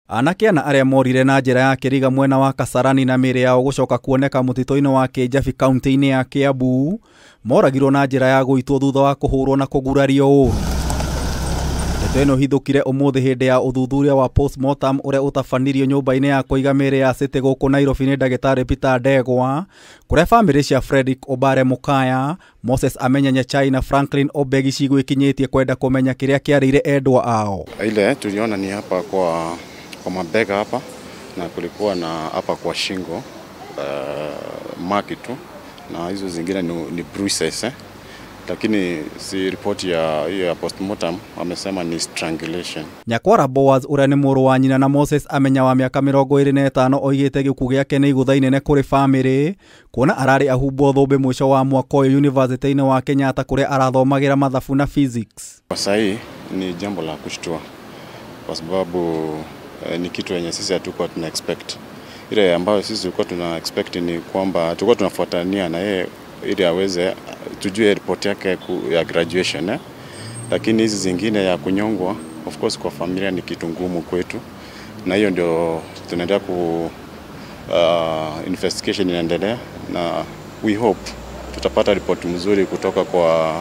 Anake ana arĩa morire na njĩra ya kĩriga mwena wa Kasarani na mĩĩrĩ yao gũcoka kuoneka mũtitũ-inĩ wa Kĩnjabi kaunti-inĩ ya Kiambu moragirwo na njĩra ya gũitwo thutha wa kũhũrwo na kũgurario ũũru. Ndeto ĩno ĩhithũkire ũmũthĩ hĩndĩ ya ũthuthuria wa postmortem ũrĩa ũtabanirio nyũmba-inĩ ya kũiga mĩĩrĩ ya City gũkũ Nairobi nĩ ndagĩtarĩ Peter Ndegwa, kũrĩa bamĩrĩ cia Fredrick Obare Mukaya, Moses Amenya Nyachae na Franklin Obegi cigwĩkinyĩtie kwenda kũmenya kĩrĩa kĩarĩire endwa ao. Ile tuliona ni hapa kwa mabega hapa na kulikuwa na hapa kwa shingo maki tu, na hizo zingine ni bruises Lakini si ripoti ya hiyo ya postmortem amesema ni strangulation. Nyakwara Boaz ũrĩa nĩ mũrũ wa nyina na Moses Amenya wa mĩaka 25 oigĩte gĩkuũ gĩake nĩ igũtha inene kũrĩ bamĩrĩ kuona ararĩ ahumbwo thũmbĩ mũico wa mwaka ũyũ University-inĩ wa Kenyatta kũrĩa arathomagĩra mathabu na physics. Kwa sahi ni jambo la kushtua kwa sababu ni kitu yenye sisi hatukuwa tuna expect. Ile ambayo sisi tulikuwa tuna expect ni kwamba tulikuwa tunafuatania na yeye ili aweze tujue report yake ya graduation Lakini hizi zingine ya kunyongwa, of course kwa familia ni kitu ngumu kwetu, na hiyo ndio tunaendelea ku investigation inaendelea, na we hope tutapata report mzuri kutoka kwa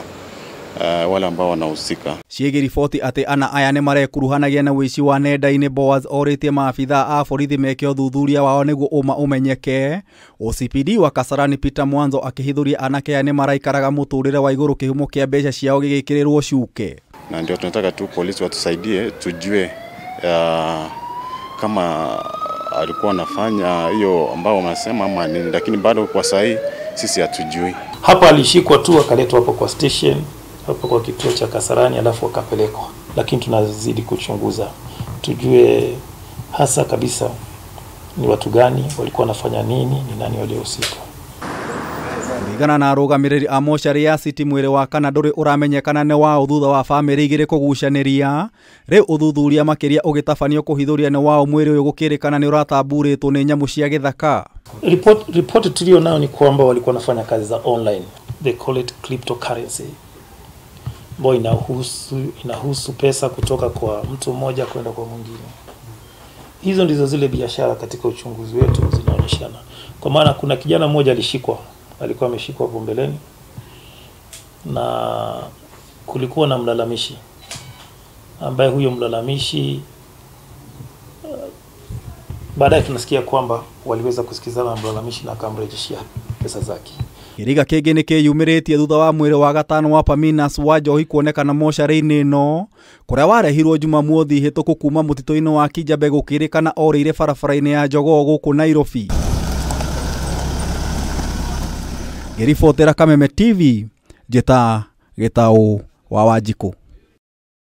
wale ambao wanahusika. Ciĩgiĩ riboti atĩ ana aya nĩ marekuruhanagia na ũici wa nenda-inĩ, Boaz orĩtie maabithaa a borithi meke ũthuthuria wao nĩguo ũma ũmenyeke. OCPD wa Kasarani Peter Mwanzo akĩhithũria anake aya nĩ maraikaraga mũtũrĩre wa igũrũ kĩhumo kĩa mbeca ciao gĩgĩkĩrĩrwo cuke. Na ndio tunataka tu polisi watusaidie tujue kama alikuwa anafanya hiyo ambao wanasema ama nini, lakini bado kwa sahi sisi hatujui. Hapa alishikwa tu akaletwa hapo kwa station, hapo kwa kituo cha Kasarani, alafu akapelekwa. Lakini tunazidi kuchunguza tujue hasa kabisa ni watu gani walikuwa wanafanya nini, ni nani waliohusika. Kũringana na arũgamĩrĩri a mocarĩ ya City mwĩrĩ wa kana ndũrĩ ũramenyekana nĩ waũ thutha wa bamĩrĩ igĩrĩ kũgucanĩria. Rĩu ũthuthuria makĩria ũgĩtabanio kũhithũria nĩ waũ mwĩrĩ ũyũ gũkĩrĩkana nĩ ũratamburĩtwo nĩ nyamũ cia gĩthaka. Ripoti tulio nayo ni kwamba walikuwa wanafanya kazi za online, they call it cryptocurrency, ambayo inahusu pesa kutoka kwa mtu mmoja kwenda kwa mwingine. Hizo ndizo zile biashara katika uchunguzi wetu zinaonyeshana. Kwa maana kuna kijana mmoja alishikwa, alikuwa ameshikwa hapo mbeleni, na kulikuwa na mlalamishi ambaye huyo mlalamishi baadaye tunasikia kwamba waliweza kusikizana na mlalamishi na akamrejeshia pesa zake. Kĩriga kĩngĩ nĩ kĩyumĩrĩtie thutha wa mwĩrĩ wa gatano wa Paminas wa Njohi kuonekana mocarĩ-inĩ ĩno kũrĩa warehirwo Jumamothi hĩtũku kuma mũtitũ-inĩ wa Kijabe gũkĩrĩkana orĩire barabara-inĩ ya Jogoo gũkũ Nairobi. Ngĩribotera Kameme TV, njĩta Gĩtaũ wa Wanjikũ.